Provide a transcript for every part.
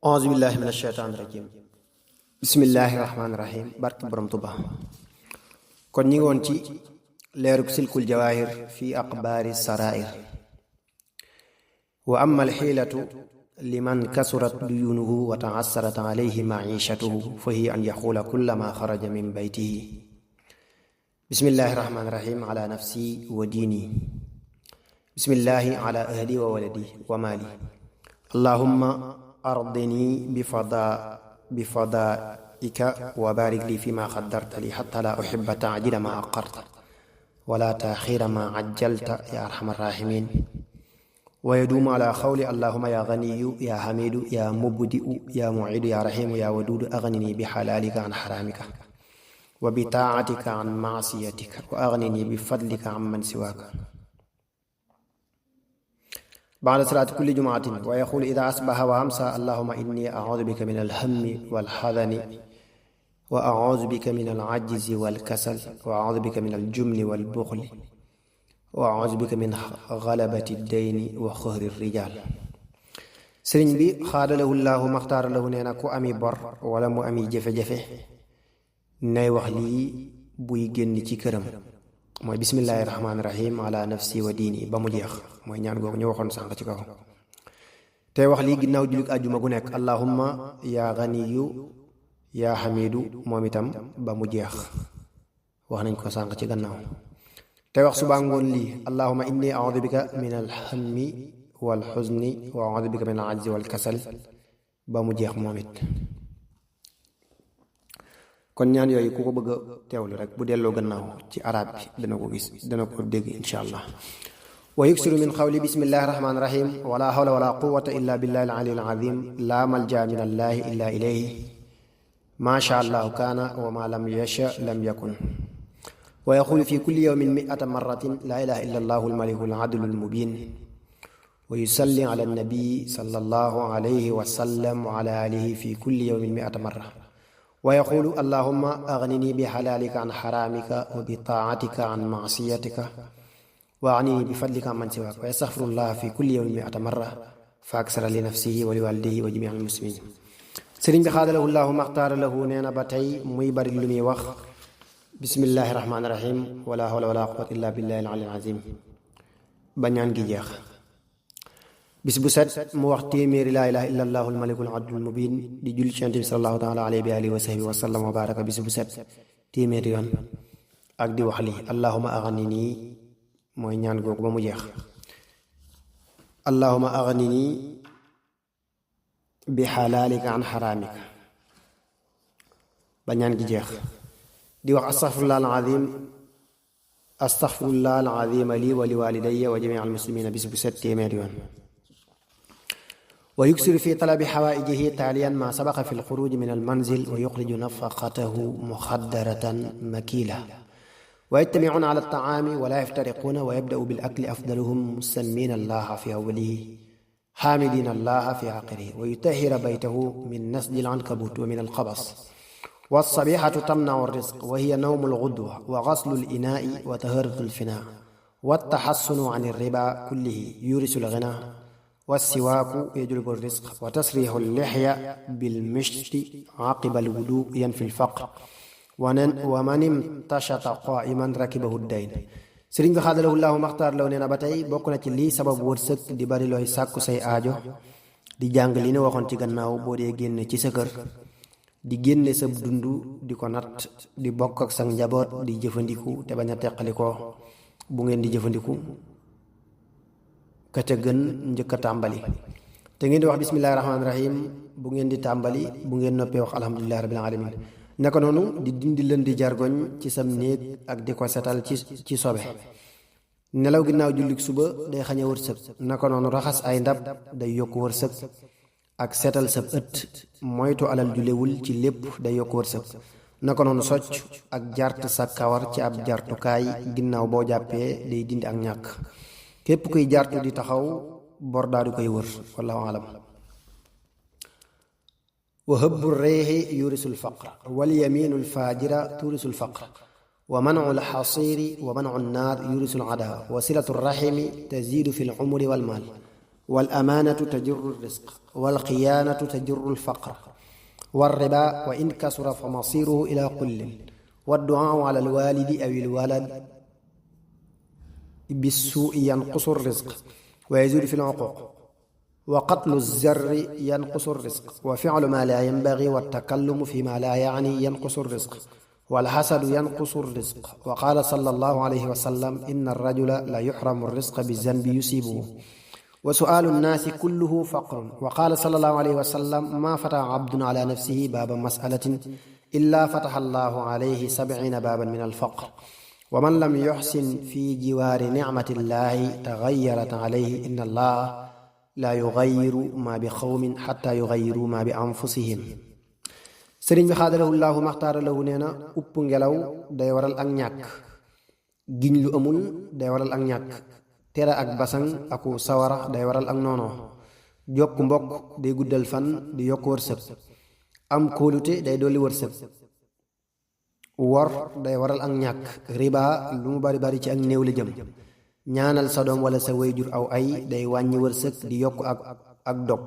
أعوذ بالله من الشيطان الرجيم بسم الله الرحمن الرحيم بارك برم توبا كون نيغي وون تي ليرك سلك الجواهر في أقبار السرائر. وأما الحيلة لمن كسرت ديونه وتعسرت عليه معيشته فهي أن يقول كل ما خرج من بيته بسم الله الرحمن الرحيم على نفسي وديني، بسم الله على أهلي وولدي ومالي، اللهم أرضني بفضائك وبارك لي فيما قدرت لي حتى لا أحب تعجيل ما أقرت ولا تأخير ما عجلت يا أرحم الراحمين. ويدوم على قول اللهم يا غني يا حميد يا مبدئ يا معيد يا رحيم يا ودود أغنني بحلالك عن حرامك وبطاعتك عن معصيتك وأغنني بفضلك عن من سواك. بعد صلاة كل جمعة ويقول إذا أصبح وأمسى اللهم إني أعوذ بك من الهم والحزن وأعوذ بك من العجز والكسل وأعوذ بك من الجبن والبخل وأعوذ بك من غلبة الدين وقهر الرجال. سرين بي خاد له الله مختار له نينا كو أمي بر ولا مو أمي جفة جفة ناي wax li buy génn ci këram mooy bismillahi rahmaani rahim ala nafsi wa diini ba mu jeex mooy ñaan googu ñu waxoon sànq ci kaw. tey wax lii ginnaaw jullit àjjuma gu nekk allahumma yaa ganiyu yaa xamidu moom itam ba mu jeex wax nañ ko sànq ci gannaaw. tey wax subaa ngoon lii allahumma inni audu bika min alhammi wal xuzni wa audu bika min al ajzi wal kasal ba mu jeex moom it. kon ñaan yooyu ku ko bëgg a teewlu rek bu delloo gannaaw ci arab bi dana ko gis dana ko dégg insha allah. wa yuksiru min qawli bismillahi rahmani rahim wala hawla wala quwwata illa billahi al ali al azim la malja min allahi illa ilayhi ma sha allahu kana wa ma lam yasha lam yakun. wa yaqulu fi kulli yawmin mi'ata marratin la ilaha illa allahu al maliku al adlu al mubin wa yusalli ala an nabi sallallahu alayhi wa sallam wa ala alihi fi kulli yawmin mi'ata marra. ويقول اللهم أغنني بحلالك عن حرامك وبطاعتك عن معصيتك وأغنني بفضلك عن من سواك. ويستغفر الله في كل يوم 100 مرة فأكثر لنفسه ولوالده وجميع المسلمين. سرين بخاد له الله مختار له نينا باتي ميبر اللمي وخ بسم الله الرحمن الرحيم ولا حول ولا قوة إلا بالله العلي العظيم بنيان جيخ. bis bu set mu wax téeméeri laa ilaha illa allahul malikul adlul mubin di julli ci yonent bi sallallahu taala alayhi wa alihi wa sahbihi wa sallam wa baraka bis bu set téeméeri yoon ak di wax lii allahuma aghnini mooy ñaan googu ba mu jeex. allahuma aghnini bi halalika an haramika ba ñaan gi jeex. di wax astaghfirullah al azim li wa li walidayya wa jami' al muslimina bis bu set téeméeri yoon. ويكسر في طلب حوائجه تاليا ما سبق في الخروج من المنزل ويخرج نفقته مخدرة مكيلة. ويجتمعون على الطعام ولا يفترقون ويبدأ بالأكل أفضلهم مسمين الله في أوله حامدين الله في آخره ويطهر بيته من نسج العنكبوت ومن القبص. والصبيحة تمنع الرزق وهي نوم الغدوة وغسل الإناء وطهارة الفناء والتحصن عن الربا كله يورث الغنى. والسواك يجلب الرزق وتسريح اللحية بالمشط عقب الوضوء ينفي الفقر ومن امتشط قائما ركبه الدين. سرين بخاد له الله مختار لو نينا batay bokk na ci li sabab wërsëg di bari looy sàkku say aajo di jàng li ne waxoon ci gannaaw boo dee génne ci sa kër di génne sa dund di ko natt di bokk ak sa njaboot di jëfandiku te bañ a teqalikoo bu ngeen di jëfandiku ka ca gën njëkk a tàmbali te ngeen di wax bismillahi rahmaani rahim bu ngeen di tàmbali bu ngeen noppee wax alhamdulillahi rabbil alamin. naka noonu di dindi lën di jargoñ ci sam néeg ak di ko setal ci sobe. nelaw ginnaaw jullik suba day xañe wërsëg. naka noonu raxas ay ndab day yokk wërsëg ak setal sa ëtt moytu alal julewul ci lépp day yokk wërsëg. naka noonu socc ak jart sa kawar ci ab jartukaay ginnaaw boo jàppee day dindi ak ñàkk. képp kuy jartu di taxaw bor daa di koy wër wallahu alam. wa hëbbu reexi yurisul faqr wal yaminu lfajira turisul faqr wa manu lxasiri wa manu nnaar yurisul ada wa silatu rahimi tazidu fi lumri wal maal والأمانة تجر الرزق والخيانة تجر الفقر والربا وإن كسر فمصيره إلى قل والدعاء على الوالد أو الولد بالسوء ينقص الرزق ويزيد في العقوق وقتل الزر ينقص الرزق وفعل ما لا ينبغي والتكلم فيما لا يعني ينقص الرزق والحسد ينقص الرزق وقال صلى الله عليه وسلم إن الرجل لا يحرم الرزق بالذنب يصيبه وسؤال الناس كله فقر وقال صلى الله عليه وسلم ما فتح عبد على نفسه باب مسألة إلا فتح الله عليه 70 بابا من الفقر ومن لم يحسن في جوار نعمة الله تغيرت عليه إن الله لا يغير ما بقوم حتى يغيروا ما بأنفسهم sëriñ bi xaadalahu llaahu maxtaara lahu nee na upp ngelaw day waral ak ñàkk giñ lu amul day waral ak ñàkk tere ak basang aku sawara day waral ak noonoo jokk mbokk day guddal fan di yokk wërsëg am kóolute day dolli wërsëg wor day waral ak ñàkk riba lu mu bari bari ci ak néew la jëm ñaanal sa doom wala sa wayjur aw ay day wàññi wërsëg di yokk ak dog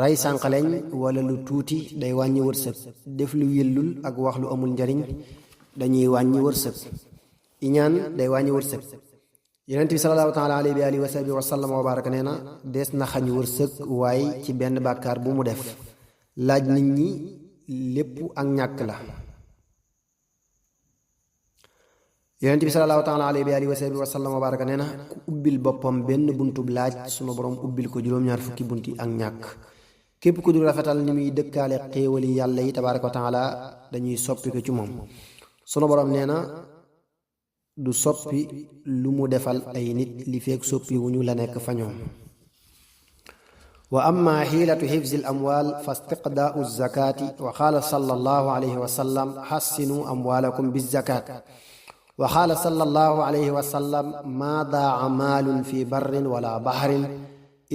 ray sànqaleñ wala lu tuuti day wàññi wërsëg def lu yëllul ak wax lu amul njariñ dañuy wàññi wërsëg iñaan day wàññi wërsëg yonent bi salallaahu taala alayhi wa alihi wa sahbihi wa sallam wa baraka nee na dees na xañ wërsëg waaye ci benn bàkkaar bu mu def laaj nit ñi lépp ak ñàkk la yonent bi salallaahu taala alayhi wa alihi wa sahbihi wa sallam wa baraka nee na ku ubbil boppam benn buntub laaj sunu borom ubbil ko juróom-ñaar fukki bunti ak ñàkk képp ku dul rafetal ni muy dëkkaale xéewali yàlla yi tabaaraka wa taala dañuy soppi ko ci moom sunu borom nee na du soppi lu mu defal ay nit li feek soppi wu ñu la nekk fa ñoom wa amma xiilatu xifzi al amwal fa istiqdaau zakati wa qaala sallallahu alayhi wa sallam xassinu amwalakum bizakat wa qaala sallallahu alayhi wa sallam ma daa maalun fi barrin wala bahrin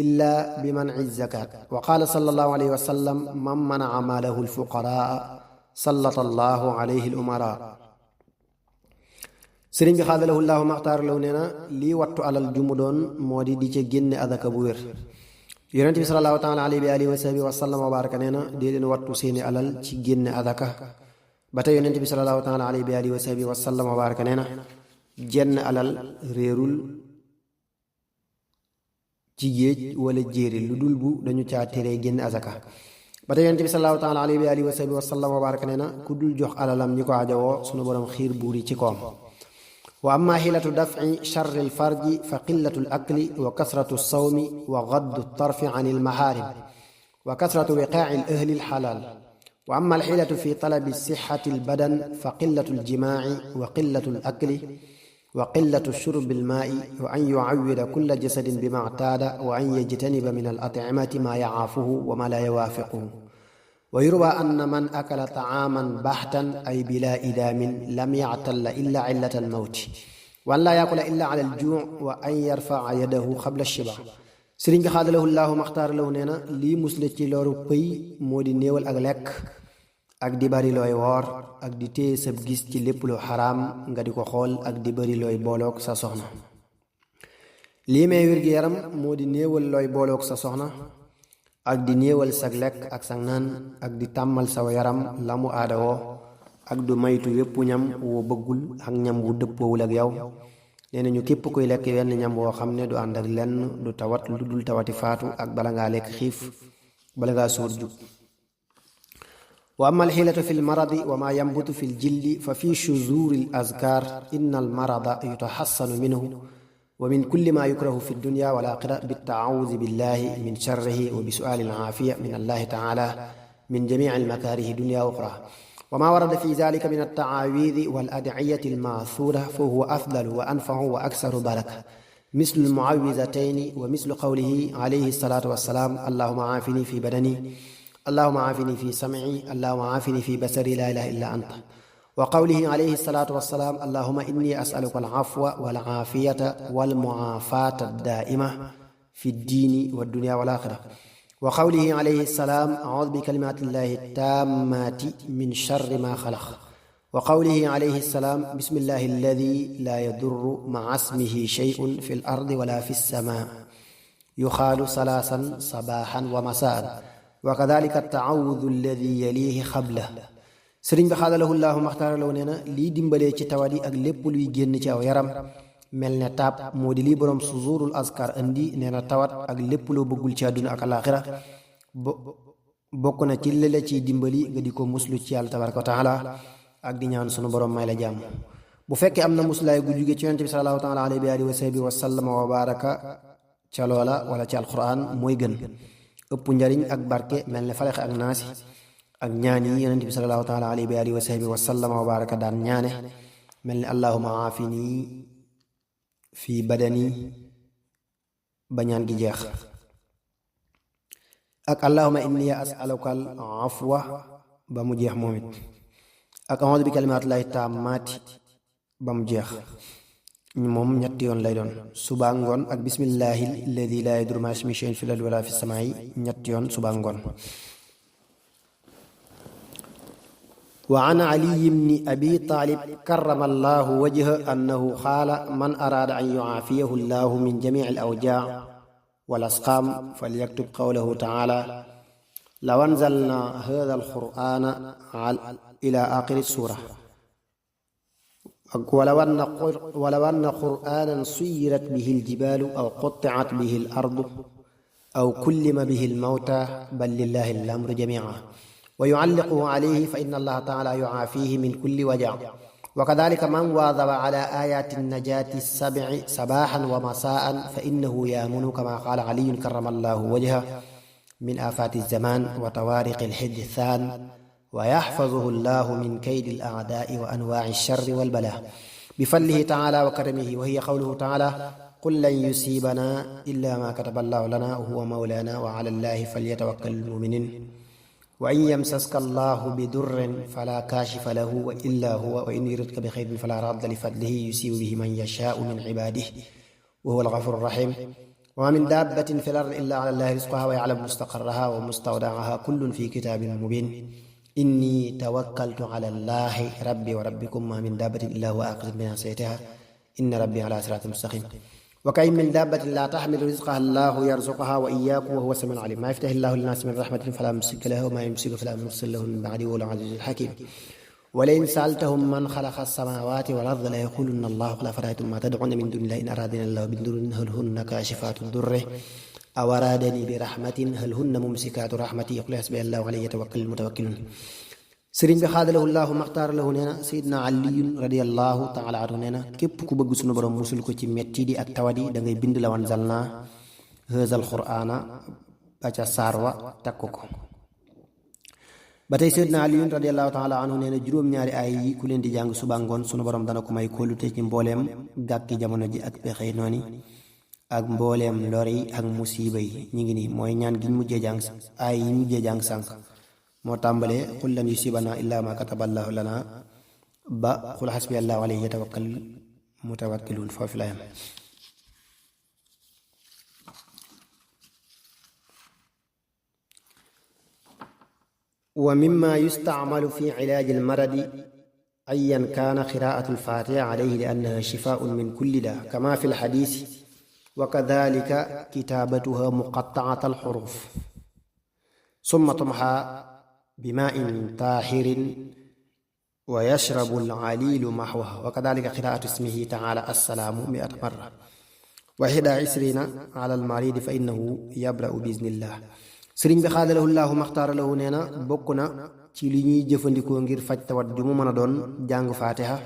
illa bi manci zakat wa qaala sallallahu alayhi wa sallam man manaca maalahu alfuqaraa sallata allahu alayhi alumara sëriñ bi xaadalahu llaahu maxtaar law nee na lii wattu alal ju mu doon moo di ca génne adaka bu wér yonent bi salallaahu taala alayhi wa alihi wa sahbihi wa sallam wa baraka nee na dee leen wattu seeni alal ci génne adaka ba tey yonent bi salallaahu taala alayhi wa alihi wa sahbihi wa sallam wa baraka nee na jenn alal réerul ci géej wala jéeri lu dul bu dañu caa teree génn azaka ba tey yonent bi salallaahu taala alayhi wa alihi wa sahbihi wa sallam wa baraka nee na ku dul jox alalam ñi ko ajowoo sunu borom xiir buuri ci koom wa amma xilatu dafci charri alfarji fa qillatu alakli wa kasratu alsawmi wa gaddu altarfi an almaharim wa kasratu wiqaaci alahli alxalaal wa amma alxilatu fi talabi sixati albadan fa qillatu aljimaaci wa qillatu alakli wa qillatu shurbi almaai wa an yucawida kulla jasadin bima ctaada wa an yajtaniba min alatcimati ma yacaafuhu wa ma la yuwaafiquhu wa yurwa anna man akala taaman baxtan ay bila idaamin lam yactalla illa cillata almawti wa an laa yakula illa ala aljuuc wa an yarfaca yadahu xabla alshiba sëriñ bi xaadalahu llaahu maxtaar lahu nee na lii musle ci loru pëy moo di néewal ak lekk ak di bari looy woor ak di téye sab gis ci lépp lu xaraam nga di ko xool ak di bari looy booloog sa soxna lii may wér gi yaram moo di néewal looy booloog sa soxna ak di néewal sag lekk ak sag naan ak di tàmmal saw yaram la mu aadawoo ak du maytu wépp ñam woo bëggul ak ñam wu dëppoowul ak yow nee nañu képp kuy lekk wenn ñam woo xam ne du ànd ak lenn du tawat lu dul tawati faatu ak bala ngaa lekk xiif bala ngaa suur jug wa amma alxilatu fi lmaradi wa ma yambutu fi ljildi fa fi shuzuri alazkar inna almarada yutaxassanu minhu wa min kulli ma yukrahu fi dunya wal axira bittaawudi billahi min sharrihi wa bi suali alaafiya min allahi taala min jamici almakarihi dunya wa uxra wa ma warada fi dalika min altaawidi wal adciyati almathura fa huwa afdalu wa anfacu wa aksaru baraka mislu almuawizatayni wa mislu qawlihi alayhi salatu wassalaam allahuma aafini fi badani allahuma aafini fi samci allahuma aafini fi basari la ilaha illa anta wa qawlihi alayhi salaatu wassalaam allahuma inni asaluka alafwa walaafiyata walmuaafata addaa'ima fi ddiini waddunya wal aaxira wa qawlihi alayhi salaam audu bi kalimaati llahi taammaati min sharri ma xalaq wa qawlihi alayhi salaam bismillahi alladi laa yadurru maca ismihi shay'un fi l ardi wala fi lsamaa yuxaalu salaasan sabaaxan wa masaan wa kadalika taawudu alladi yalihi xabla. sëriñ bi xaadalahu llaahu maxtaaralaw nee na lii dimbalee ci tawat yi ak lépp luy génn ci aw yaram mel ne taab moo di lii boroom suzuurul askar indi nee na tawat ak lépp loo bëggul ci àdduna ak alaaxira bokk na ci lele ciy dimbali nga di ko muslu ci yàlla tabaraka wa taala ak di ñaan sunu borom may la jàmm. bu fekkee am na muslaay gu jóge ci yonent bi salallaahu taala alayhi wa alihi wa sahbihi wa sallama wa baraka ca loola wala ci alquran mooy gën ëpp njariñ ak barke mel ne falexe ak naasi ak ñaan yi yonent bi salallaahu taala alayhi wa alihi wa sahbihi wa sallama wa baraka daan ñaane mel ne allahuma aafini fii badani ba ñaan gi jeex ak allahuma inni as'aluka al afwa ba mu jeex moom it ak a'uudu bi kalimaatillaahi taammaati ba mu jeex moom ñetti yoon lay doon suba ngoon ak bismillahi alladi laa yadurru ma'a ismihi shay'un fil ardi wala fis samaa'i ñetti yoon suba ngoon. wa an ali ibni abi taalib karrama allahu wajhahu annahu qaala man araada an yu'aafiyahu allahu min jamii'i al-awjaa' wal asqaam falyaktub qawlahu ta'aala law anzalnaa haadha al-qur'aana ilaa aaxiri suura walaw anna qur'aanan suyyirat bihi al-jibaalu aw qutti'at bihi al-ardu aw kullima bihi al-mawtaa bal lillaahi al-amru jamii'an wa yu'alliquhu alayhi fa inna allaha ta'ala yu'aafihi min kulli waja' wa kadhalika man waadaba ala ayati an-najati as-sab'i sabahan wa masaan fa innahu ya'munu kama qala aliyun karrama allahu wajhahu min afati az-zaman wa tawariqi al-hadithan wa yahfazuhu allahu min kaydi al-a'da'i wa anwa'i ash-sharri wal bala' bifadlihi ta'ala wa karamihi wa hiya qawluhu ta'ala qul lan yusibana illa ma kataba allahu lana wa huwa mawlana wa ala allahi falyatawakkalul mu'minun wa in yamsaska allahu bidurrin fala kaashifa lahu wa illa huwa wa in yuridka bi xayrin fala radda li fadlihi yusibu bihi man yashaa'u min cibaadihi wa huwa al-gafuuru rahiim wa ma min daabbatin fil ardi illa ala allahi rizquhaa wa ya'lamu mustaqarrahaa wa mustawda'ahaa kullun fi kitaabin mubiin inni tawakkaltu ala allahi rabbi wa rabbikum ma min daabbatin illa huwa aakhidun bi naasiyatihaa inna rabbii ala siraatin mustaqiim wa ka'ayyin min daabbatin laa taxmilu rizqahaa allaahu yarzuquhaa wa iyyaakum wa huwa as-samii'ul 'aliim maa yaftahi llaahu linnaasi min rahmatin falaa mumsika lahaa wa maa yumsik falaa mursila lahu min ba'dihi wa huwa al-'aziizul hakiim wa la in sa'altahum man khalaqa as-samaawaati wal arda la yaquulunna allaahu qul afara'aytum maa tad'uuna min duuni llaahi in araadanii allaahu bidurrin hal hunna kaashifaatu durrihi aw araadanii bi rahmatin hal hunna mumsikaatu rahmatihi qul hasbiya allaahu 'alayhi yatawakkalul mutawakkiluun. sëriñ bi xaadalahu llaahu maxtaara lahu nee na Seydina Aliyun radiyallahu taala anhu nee na képp ku bëgg sunu borom musul ko ci metti di ak tawat yi da ngay bind law anzalnaa haazal qur'aana ba ca saar wa takk ko. ba tey Seydina Aliyun radiyallahu taala anhu nee na juróom-ñaari ay yi ku leen di jàng suba ngoon sunu borom dana ko may kóolute ci mbooleem gàkki jamono ji ak pexey nooni ak mbooleem lor yi ak musiba yi ñu ngi nii mooy ñaan giñ mujjee jàng ay yi mujjee jàng sànq. moo tàmbalee qul lan yusibana illa ma kataballahu lana ba qul hasbiya allahu alayhi yatawakkal mutawakkiluun foofu la yam. wa mimma yustacmalu fi cilaaji almaradi ayan kaana qiraa'atu alfaatiha alayhi li annaha shifaa'un min kulli daa kama fi alxadiisi wa kadalika kitaabatuha muqattacata alxuruf summa tumxaa بماء طاهر ويشرب العليل محوه وكذلك قراءة اسمه تعالى السلام 100 مرة و21 على المريض فإنه يبرأ بإذن الله. sëriñ bi xaadalahu llaahu maxtaara lahu nee na bokk na ci li ñuy jëfandikoo ngir faj tawat ju mu mën a doon jàng faatiha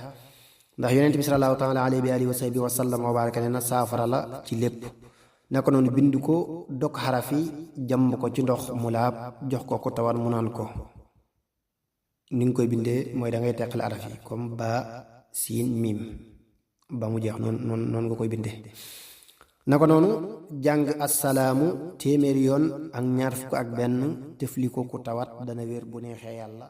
ndax yonent bi salallaahu taala alayhi wa alihi wa sahbihi wa sallam wa baraka nee na saafara la ci lépp. naka noonu bind ko dog xaraf yi jàmb ko ci ndox mu laab jox ko ku tawat mu naan ko. ni nga koy bindee mooy da ngay teqale araf yi comme ba siin miim ba mu jeex noonu nga koy bindee. naka noonu jàng assalaamu téeméeri yoon ak ñaar fukk ak benn tefli ko ku tawat dana wér bu neexee yàlla.